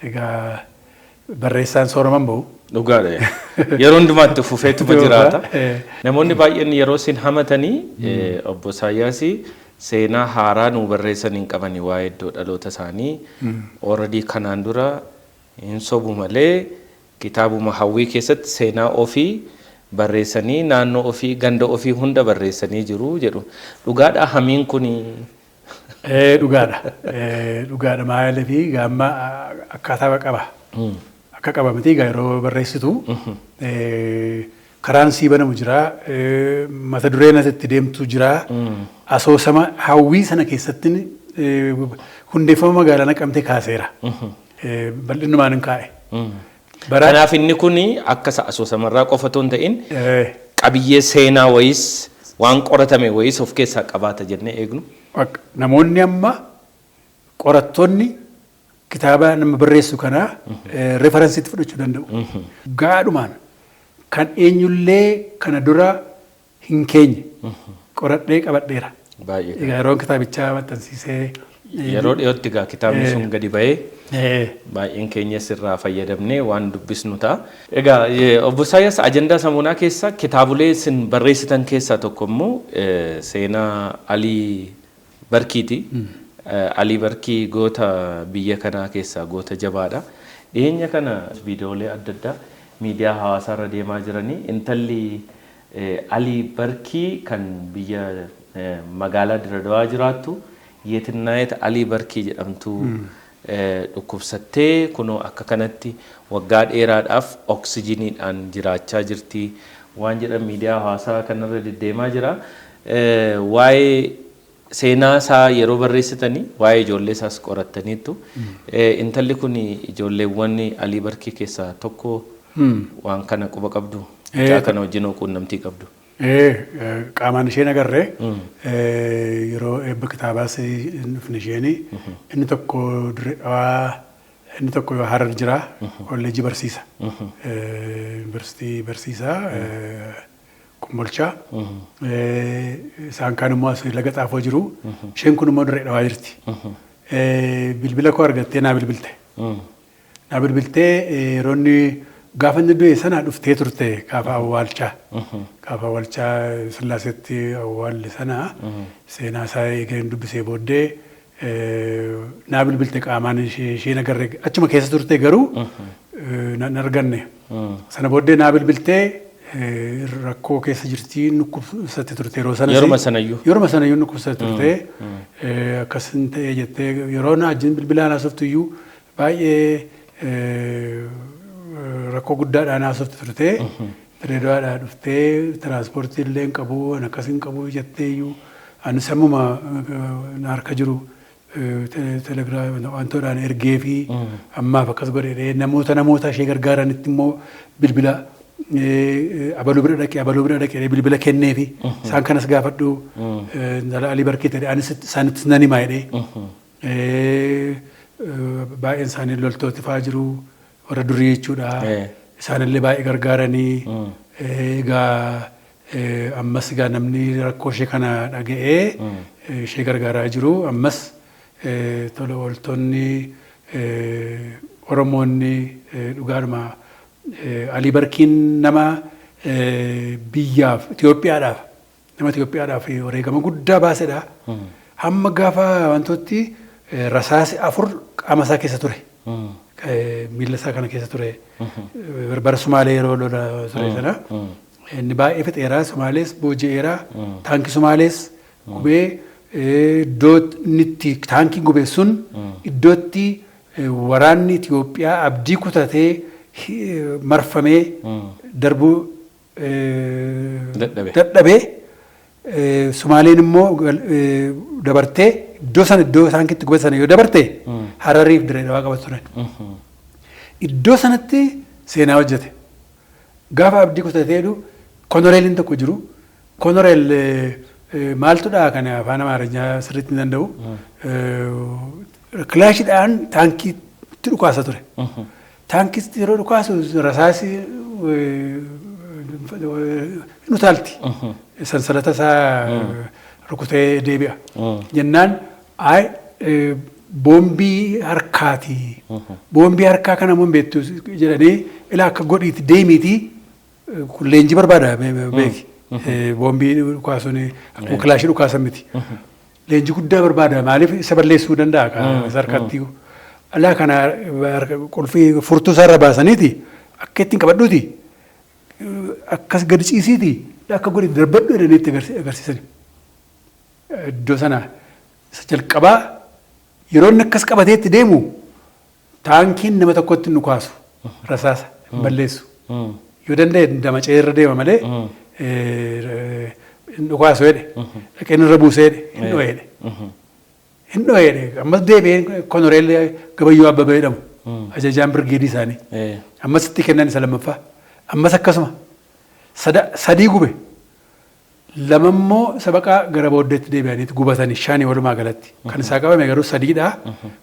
Egaa barreessaan sooraman bahu. Dhugaadha. Yeroo hundumaatti fufeetuma jiraata. Namoonni baay'een yeroo isin hamatanii, obbo Isaayyaas seenaa haaraa nuu barreessan hin qabani, waa'ee iddoo dhaloota isaanii already kanaan dura hin sobu malee kitaabuma Hawwii keessatti seenaa ofii barreessanii, naannoo ofii, ganda ofii hunda barreessanii jiru jedhu. Dhugaadha hamiin kuni? Dhugaadha. Dhugaadha, maaliif gaamma akkaataa qaba. Akka qaba miti, egaa yeroo barreessitu karaan sii banamu jira. Mata dureen asitti deemtu jira. Asoosama Hawwii sana keessatti hundeeffama magaalaa Naqamtee kaaseera. Bal'innumaan hin kaa'e. Kanaaf inni kun akka asoosamarraa qofa otoo hin ta'in qabiyyee seenaa wayiis, waan qoratame wayiis of keessaa qabaata jennee eegnu. Namoonni amma qorattoonni kitaaba nama barreessu kanaa reference itti fudhachuu danda'u. Gaadhumaan kan eenyullee kana dura hin keenye qoradhee qabadheera. Baay'ee. Egaa yeroon kitaabichaa maxxansiisee. Yeroo dhiyootti egaa kitaabni sun gadi ba'ee baay'een keenyas irraa fayyadamnee waan dubbisnu ta'a. Egaa obbo Isaayyaas, ajandaa samuunaa keessa kitaabolee isin barreessitan keessaa tokko immoo seenaa Alii Barkiiti. Alii Barkii goota biyya kanaa keessaa goota jabaadha. Dhiyeenya kana viidiyoolee adda addaa miidiyaa hawaasaa irra deemaa jiranii, intalli Alii Barkii kan biyya magaalaa Diradawaa jiraattu Yeetinnaayet Alii Barkii jedhamtu dhukkubsattee kunoo akka kanatti waggaa dheeraadhaaf oksijiniidhaan jiraachaa jirti waan jedhan miidiyaa hawaasaa kanarra deddeemaa jira. Waa'ee seenaa isaa yeroo barreessitanii waa'ee ijoollee isaas qorattaniittu. Intalli kun ijoolleewwan Alii Barkii keessaa tokko, waan kana quba qabdu. Mucaa kana wajjin quunnamtii qabdu. Qaamaan isheen agarree yeroo eebba kitaabaas hin dhufne isheen inni tokko Dirree Dhawaa, inni tokko Harar jira, kolleejjii barsiisa. Yuunivarsiitii barsiisaa Kombolchaa. Isaan kaan immoo as Laga Xaafoo jiru. Isheen kun immoo Dirree Dhawaa jirti. Bilbila koo argattee naa bilbilte. Naa bilbiltee yeroo inni gaafa inni du'e sana dhuftee turte gaafa awwaalchaa. Gaafa awwaalchaa Sillaaseetti awwaalle sana seenaa isaa eegeen dubbisee booddee naa bilbilte. Qaamaan isheen agarre, achuma keessa turte garuu nan arganne. Sana booddee naa bilbiltee rakkoo keessa jirti, dhukkubsatti turte yeroo sanas. Yeruma sanayyuu. Yeruma sanayyuu dhukkubsatti turte. Akkas hin ta'e jettee yeroo na wajjin bilbilaan haasoftu iyyuu baay'ee rakkoo guddaadhaan haasoftu turte. Direedawaadhaa dhuftee tiraanspoortii illee hin qabu, an akkas hin qabu jettee iyyuu anis ammuma na harka jiru telegiraam wantoodhaan ergee fi ammaaf akkas godhee namoota ishee gargaaranitti immoo bilbila abaluu bira dhaqee, abaluu bira dhaqee bilbila kennee fi isaan kanas gaafadhu, intala Alii Barkii ta'e, anis isaanittis nan himaa jedhee. Baay'een isaanii loltooti fa'aa jiru, warra durii jechuudha. Isaanillee baay'ee gargaaranii egaa ammas egaa namni rakkoo ishee kana dhaga'ee ishee gargaaraa jiru. Ammas tola ooltonni Oromoonni dhugaadhuma Alii Barkiin nama biyyaaf Itoophiyaadhaaf, nama Itoophiyaadhaaf wareegama guddaa baasedha. Hamma gaafa wantooti rasaasi 4 qaama isaa keessa ture. Miila isaa kana keessa ture. Bara Sumaalee yeroo lola ture sana. Inni baay'ee fixeera. Sumaalees booji'eera. Taankii Sumaalees gubee iddoo inni itti taankii gube sun iddootti waraanni Itoophiyaa abdii kutatee marfamee darbuu Dadhabe. Dadhabee Sumaaleen immoo dabartee iddoo sana, iddoo taankitti gubate sana yoo dabarte Harariif Dirree Dhawaa qabatu turan. Iddoo sanatti seenaa hojjete. Gaafa abdii kutateedhu konoreeliin tokko jiru. Konoreel maaltudha kan afaan Amaarinyaa sirriitti hin danda'u. Kilaashiidhaan taankiitti dhukaasa ture. Taankiitti yeroo dhukaasu rasaasi hin utaalti. Sansalata isaa rukutee deebi'a. Jennaan ay boombii harkaati. Boombii harkaa kana immoo hin beektu jedhanii ilaa akka godhiiti deemiiti, kun leenjii barbaada beeki. Boombii dhukaasuun akkuma kilaashii dhukaasan miti. Leenjii guddaa barbaada, maaliif isa balleessuu danda'a isa harkatti. Alaa kana qulfii furtuu isaarra baasaniiti akka ittiin qabadhuuti akkas gadi ciisiiti akka godhi darbadhu jedhanii itti agarsiisani. Iddoo sana isa jalqabaa yeroo inni akkas qabatee itti deemu taankiin nama tokkotti hin dhukaasu, rasaasa hin balleessu. Yoo danda'e damacee irra deema malee hin dhukaasu jedhe. Dhaqeen irra buusee jedhe, hin dho'e jedhe. Hin dho'e jedhe. Ammas deebi'ee konoreel Gabayyoo Abbabee jedhamu ajajaan birgeedii isaanii. Ammas itti kennan isa lammaffaa. Ammas akkasuma sadii gube. Lama immoo sabaqaa gara booddeetti deebi'aniiti gubatanii, shani walumaa galatti. Kan isaa qabame garuu sadiidha.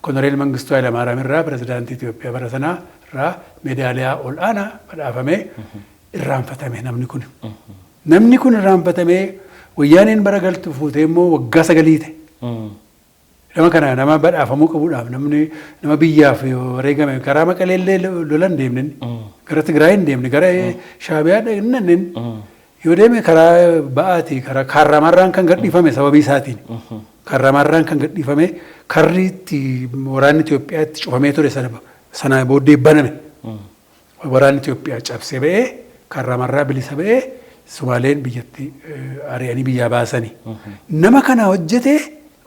Konoreel Mangistuu Hayilamaariyaam irraa, pirezidaantii Itoophiyaa bara sanaa irraa meedaaliyaa ol aanaa badhaafamee irraanfatame namni kun. Namni kun irraanfatamee wayyaaneen bara galtu fuutee immoo waggaa 9 ta'e. Nama kana nama badhaafamuu qabuudhaaf, namni nama biyyaaf wareegame karaa Maqaleellee lola hin deemne inni. Gara Tigraay hin deemne, gara Shaabiyaa hin dhaqne. Yoo deeme karaa ba'aati, karaa Kaarramarraan kan gadhiifame sababii isaatiin. Kaarramarraan kan gadhiifame, karri itti waraanni Itoophiyaa itti cufamee ture sana booddee baname. Waraanni Itoophiyaa cabsee ba'ee Kaarramarraa bilisa ba'ee Sumaaleen biyyatti ari'anii biyyaa baasanii. Nama kana hojjete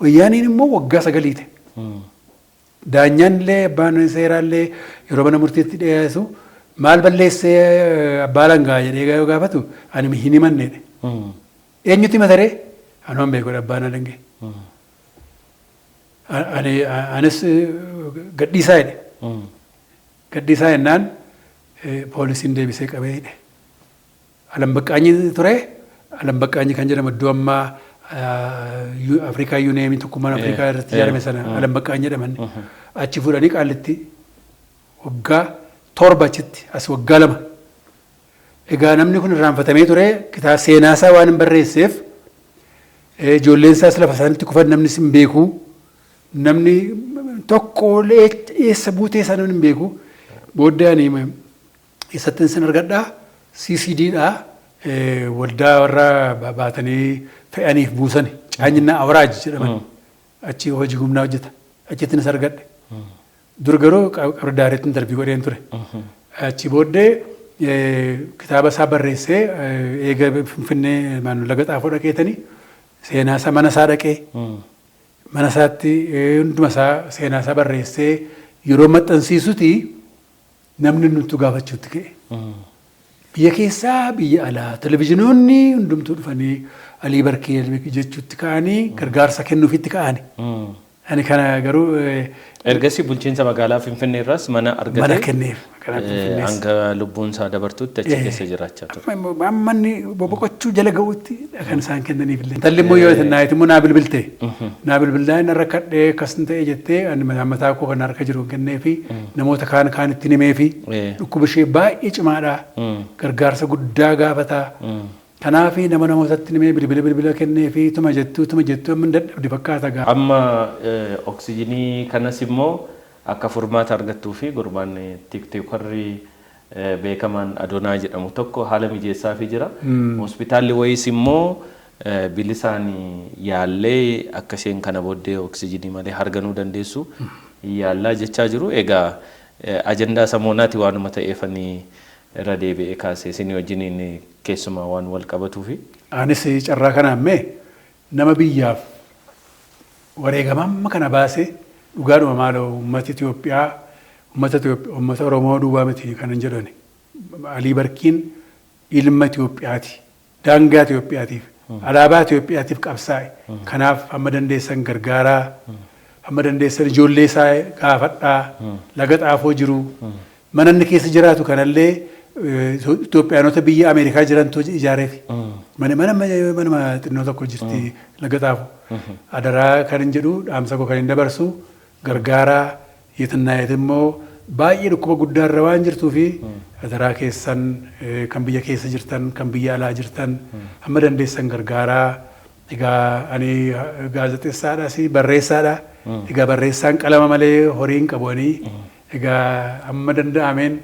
wayyaaniin immoo waggaa 9 ta'e. Daanyaan illee, abbaan seeraa illee yeroo mana murtiitti dhiyeessu maal balleessee abbaa langaa jedhee yoo gaafatu ani hin himanneedha. Eenyutti himataree? Anumaan beekudha abbaan alangee. Ani anis gadhiisaa jedhe. Gadhiisaa jennaan poolisiin deebisee qabee hidhe. Alam Baqqaanyi ture. Alam Baqqaanyi kan jedhamu iddoo ammaa Afrikaa Yuuneemii tokkummaan Afrikaa irratti ijaarame sana Alam Baqqaanyi jedhaman. Achi fuudhanii Qaallitti waggaa 7 achitti as waggaa 2. Egaa namni kun irraanfatamee ture kitaaba seenaasaa waan hin barreesseef ijoolleen isaas lafa isaanitti kufan namnis hin beeku. Namni tokko eessa buutee isaa namni hin beeku. Booddee ani eessattin sin argadhaa CCD dha waldaa warra baatanii fe'aniif buusan caanyinnaa awraaj jedhaman achi hojii humnaa hojjeta achittin isa argadhe. Dur garuu qabri daareetti darbii godheen ture. Achi booddee kitaaba isaa barreessee eega Finfinnee laga xaafoo dhaqeetanii seenaa isaa mana isaa dhaqee mana isaatti hunduma isaa seenaa isaa barreessee yeroo maxxansiisuti namni nutti gaafachuutti ka'e. Biyya keessaa biyya alaa televizyiinoonni hundumtuu dhufanii Alii Barkee jechuutti ka'anii gargaarsa kennuufitti ka'ani. Ani kana garuu Ergasii bulchiinsa magaalaa Finfinnee irraas mana argatee mana kenneef magaalaa Finfinnees. Hanga lubbuun isaa dabartutti achi keessa jiraachaa ture. Amma inni boqochuu jala ga'utti kan isaan kennaniif illee. Intalli immoo yoo naayit immoo naa bilbilte. Naa bilbilnaa inni rakkadhee akkas hin ta'e jettee ani mataa koo kan harka jiru kenneefi namoota kaan kaan itti himeefi dhukkuba ishee baay'ee cimaadha. Gargaarsa guddaa gaafata. Kanaaf nama namootatti himee bilbila bilbila kenneefi tuma jettuu tuma jettuu amma dadhabde fakkaata gaa. Amma oksijinii kanas immoo akka furmaata argattuu fi gurbaan tiktookarri beekamaan Adoonaa jedhamu tokko haala mijeessaafii jira. Hospitaalli wayiis immoo bilisaan yaallee akka isheen kana booddee oksijinii malee harganuu dandeessu yaallaa jechaa jiru. Egaa ajandaa samoonaati waanuma ta'eefanii irra deebi'ee kaasee isinii wajjiniin keessumaa waan wal qabatuufi. Anis carraa kanaan mee nama biyyaaf wareegama amma kana baase dhugaadhuma maaloo uummata Itoophiyaa uummata Itoophiyaa uummata Oromoo duwwaa miti kan hin jedhani. Alii Barkiin ilma Itoophiyaati. Daangaa Itoophiyaatiif alaabaa Itoophiyaatiif qabsaa'e. Kanaaf hamma dandeessan gargaaraa. Hamma dandeessan ijoollee isaa gaafadhaa. Laga xaafoo jiru. Mana inni keessa jiraatu kanallee Itoophiyaanota biyya Ameerikaa jirantu ijaareef. Mana mana manuma xinnoo tokko jirti laga xaafoo. Adaraa kan hin jedhu dhaamsa koo kan hin dabarsu gargaaraa yetinnaayet immoo baay'ee dhukkuba guddaarra waan jirtuu fi adaraa keessan kan biyya keessa jirtan kan biyya alaa jirtan hamma dandeessan gargaaraa. Egaa ani gaazexeessaadhaas barreessaadha. Egaa barreessaan qalama malee horii hin qabu ani. Egaa hamma danda'ameen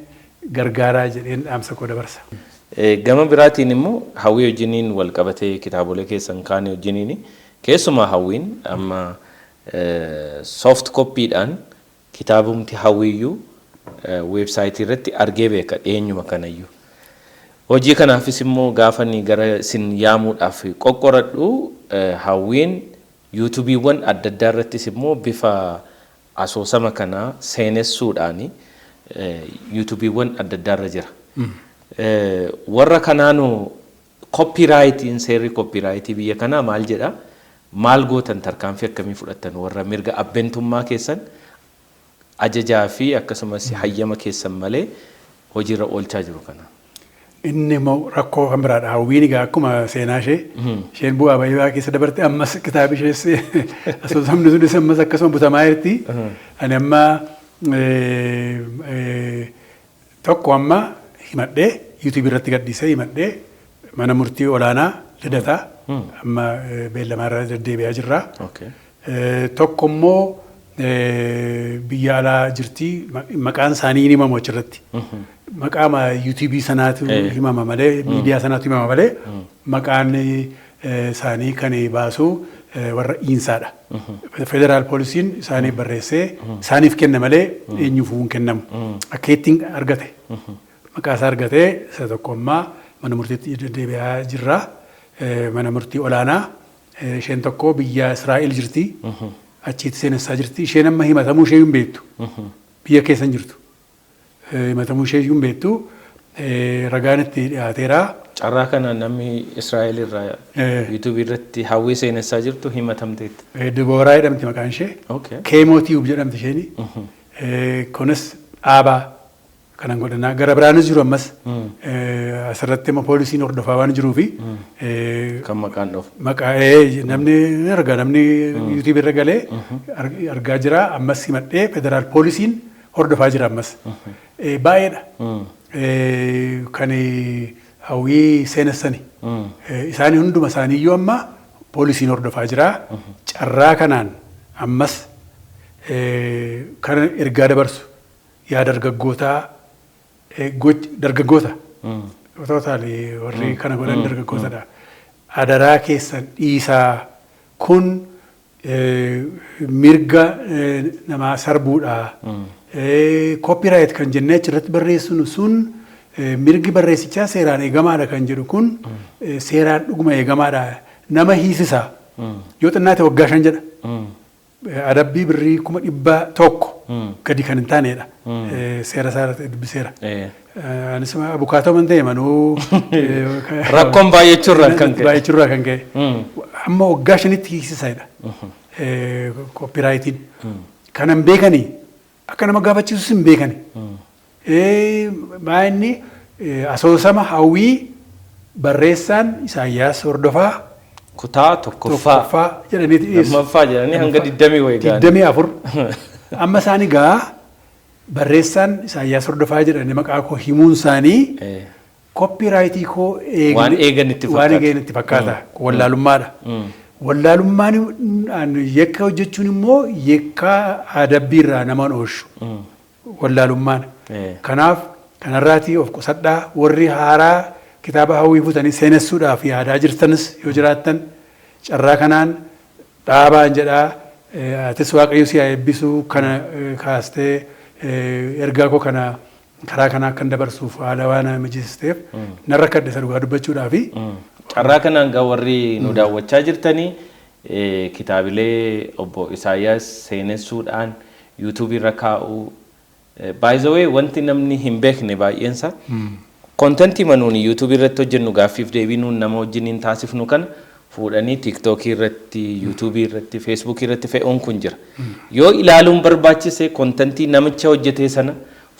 gargaaraa jedheen dhaamsa koo dabarsa. Gama biraatiin immoo hawwii wajjiniin wal qabatee kitaabolee keessan kaanii wajjiniin keessumaa hawwiin amma soft copyidhaan kitaabumti hawwiiyyuu weebsaayitii irratti argee beeka dhiyeenyuma kanayyuu. Hojii kanaafis immoo gaafani gara isin yaamuudhaaf qoqqoradhu hawwiin yuutuubiiwwan adda addaa irrattis immoo bifa asoosama kanaa seenessuudhaan yuutuubiiwwan adda addaa irra jira. Warra kanaanuu koppiraayitiin seerri koppiraayitii biyya kanaa maal jedha? Maal gootan tarkaanfii akkamii fudhattan warra mirga abbeentummaa keessan ajajaa fi akkasumas hayyama keessan malee hojiirra oolchaa jiru kana. Inni immoo rakkoo kan biraadha. Hawwiin egaa akkuma seenaa ishee isheen bu'aa bahii keessa dabarte ammas kitaabi ishees asoosamni sunis ammas akkasuma butamaa jirti. Ani amma tokko amma himadhee yuutuubii irratti gadhiisee himadhee mana murtii olaanaa Lidataa amma beellamaa irra deddeebi'aa jirra. Tokko immoo biyya alaa jirti maqaan isaanii hin himamu achirratti. Maqaama yuutuubii sanaatu himama malee miidiyaa sanaatu himama malee maqaan isaanii kan baasu warra iinsaadha. Federaal poolisiin isaaniif barreessee isaaniif kenna malee eenyuufuu hin kennamu. Akka ittiin argate maqaa isaa argatee isa tokko ammaa mana murtiitti deddeebi'aa jirra. Mana murtii olaanaa isheen tokko biyya Israa'el jirti. Achitti seenessaa jirti. Isheen amma himatamuu ishee hin beektu. Biyya keessa hin jirtu. Himatamuu ishee hin beektu. Ragaan itti dhiyaateera. Carraa kana namni Israa'el irraa yuutuubii irratti hawwii seenessaa jirtu himatamteetti. Dibooraa jedhamti maqaan ishee. Keemoo Tiyuub jedhamti isheen. Kunis dhaabaa kanan godhanaa gara biraanis jiru ammas. Asirratti immoo poolisiin hordofaa waan jiruufi Kan maqaan dhufu. Maqaa namni ni arga, namni YouTube irra galee argaa jira. Ammas himadhee federaal poolisiin hordofaa jira ammas. Baay'eedha. Kan Hawwii seenessani. Isaanii hunduma isaaniiyyuu amma poolisiin hordofaa jira. Carraa kanaan ammas kan ergaa dabarsu yaa dargaggootaa, dargaggoota. Totally warri kana godhan dargaggootadha. Adaraa keessan dhiisaa, kun mirga namaa sarbuudha. Copyright kan jennee achirratti barreessinu sun, mirgi barreessichaa seeraan eegamaadha kan jedhu kun seeraan dhuguma eegamaadha. Nama hiisisa. Yoo xinnaate waggaa 5 jedha. Adabbii birrii 100,000 gadi kan hin taanedha. Seera isaa dubbiseera. Anis abukaatoo man ta'e manuu. Rakkoon baay'achuurraan kan ka'e. Baay'achuurraa kan ka'e. Amma waggaa 5tti hiisisaadha. Copyrightiin. Kanan beekanii akka nama gaafachiisus hin beekani. Maa inni asoosama Hawwii barreessaan Isaayyaas Hordofaa Kutaa tokkoffaa. Tokkoffaa jedhaniiti dhiyeessu. Lammaffaa jedhanii hanga 20 wayii ga'an. 24. Amma isaan egaa barreessaan Isaayyaas Hordofaa jedhanii maqaa koo himuun isaanii copyrightii koo waan eegan itti waan fakkaata. Eegan itti fakkaata. Wallaalummaadha. Wallaalummaan yakka hojjechuun immoo yakka adabbii irraa nama oolchu. Wallaalummaan. Kanaaf kanarraatii of qusadhaa. Warri haaraa kitaaba Hawwii fuutanii seenessuudhaaf yaadaa jirtanis yoo jiraattan, carraa kanaan dhaabaan jedhaa. Atis Waaqayyo si haa eebbisu, kana kaastee ergaa koo kana karaa kanaa akkan dabarsuuf haala waan mijeessiteef. Narra kadhe isa dhugaa dubbachuudhaafi. Carraa kanaan gaa warri nu daawwachaa jirtanii, kitaabilee obbo Isaayyaas seenessuudhaan YouTubeii irra kaa'uu. By the way, wanti namni hin beekne baay'eensa contentii manuun YouTubeii irratti hojjennu, gaaffiif deebii nuun nama wajjiniin taasifnu kana fuudhanii TikTokii irratti, YouTubeii irratti, Facebookii irratti fe'uun kun jira. Yoo ilaaluun barbaachise contentii namicha hojjetee sana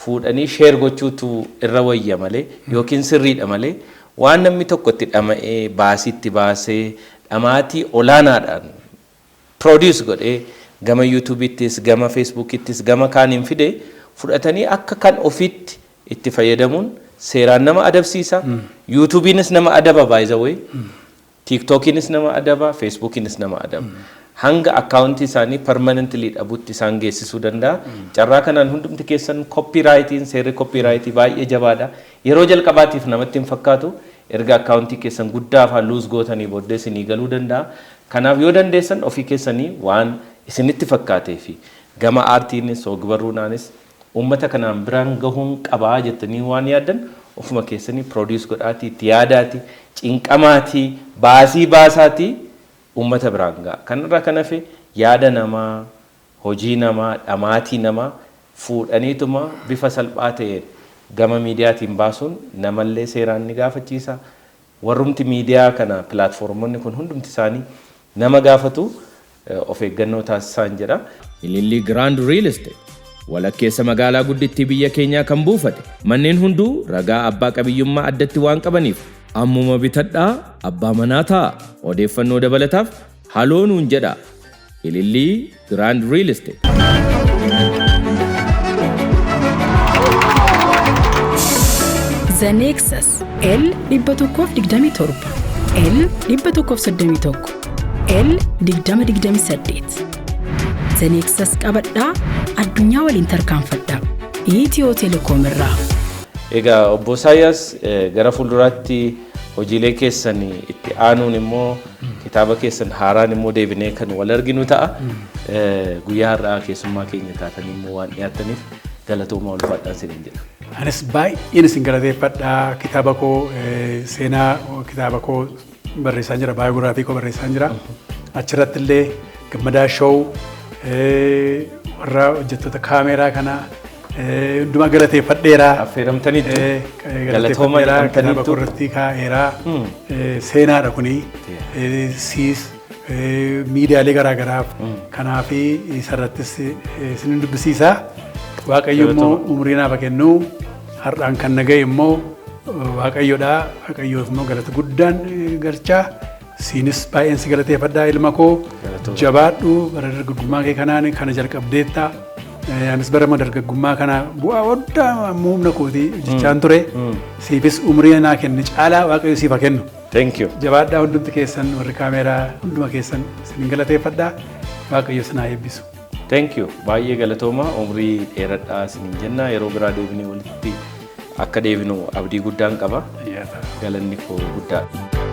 fuudhanii share gochuutu irra wayya malee yookiin sirriidha malee, waan namni tokko itti dhama'ee, baasii itti baasee, dhamaatii olaanaadhaan produce godhee gama YouTubettis, gama Facebookittis, gama kaaniin fide fudhatanii akka kan ofiitti itti fayyadamuun seeraan nama adabsiisa. YouTubeiinis nama adaba, by the way. TikTokiinis nama adaba, Facebookiinis nama adaba. Hanga accountii isaanii permanently dhabutti isaan geessisuu danda'a. Carraa kanaan hundumti keessan, copyrightiin, seerri copyrightii baay'ee jabaadha. Yeroo jalqabaatiif namatti hin fakkaatu, erga accountii keessan guddaa afaan lose gootanii booddee isinii galuu danda'a. Kanaaf yoo dandeessan ofii keessanii waan isinitti fakkaatee fi gama aartiinis ogbarruunaanis uummata kanaan biraan gahuun qabaa jettanii waan yaaddan, ofuma keessanii produce godhaatii, itti yaadaatii, cinqamaatii, baasii baasaatii uummata biraan ga'a. Kanarraa kan hafe yaada namaa, hojii namaa, dhamaatii namaa fuudhaniituma bifa salphaa ta'een gama miidiyaatiin baasuun namallee seeraan ni gaafachiisa. Warrumti miidiyaa kana, platformonni kun hundumti isaanii nama gaafatu, of eeggannoo taasisaan jedha. Ilillii Grand Real Estate walakkeessa magaalaa guddittii biyya keenyaa kan buufate, manneen hunduu ragaa abbaa qabiyyummaa addatti waan qabaniif ammuma bitadhaa, abbaa manaa ta'a. Odeeffannoo dabalataaf haloo nuun jedha. Ilillii Grand Real Estate. The Nexus L 127, L 131, L 2028. The Nexus qabadhaa, addunyaa waliin tarkaanfadhaa. Itiyoo Telekoom irraa. Egaa obbo Isaayyaas, gara fuulduraatti hojiilee keessan itti aanuun immoo kitaaba keessan haaraan immoo deebinee kan wal arginu ta'a. Guyyaa har'aa keessummaa keenya taatanii immoo waan dhiyaattaniif galatoomaa, ulfaadhaan isiniin jedha. Anis baay'een isin galateeffadha. Kitaaba koo, seenaa kitaaba koo barreessaan jira. Biography koo barreessaan jira. Achirratti illee Gammadaa Show, warra hojjettoota kaameeraa kanaa hundumaa galateeffadheera. Affeeramtaniittu. Galatooma Galateeffadheera. Kitaaba jedhamtaniittu. koo irratti kaa'eera. Seenaadha kuni. Siis miidiyaalee garaagaraaf kanaaf isarrattis isin dubbisiisa. Waaqayyo immoo Galatoomaa. umurii naaf haa kennu. Har'aan kan na ga'e immoo Waaqayyoodha. Waaqayyoof immoo galata guddaan galchaa. Siinis baay'een si galateeffadhaa, ilma koo. Jabaadhu, bara dargaggummaa kee kanaan kana jalqabdeetta. Anis bara dargaggummaa kana bu'aa guddaa humna kootii hojjechaan ture. Siifis umurii naa kenne caalaa Waaqayyo siif haa kennu. Thank you. Jabaadhaa, hundumti keessan, warri kaameeraa hunduma keessan isin galateeffadhaa. Waaqayyo isin haa eebbisu. Thank you. Baay'ee galatooma, umurii dheeradhaa isiniin jenna. Yeroo biraa deebinee walitti akka deebinu abdii guddaan qaba. Galanni koo guddaadha.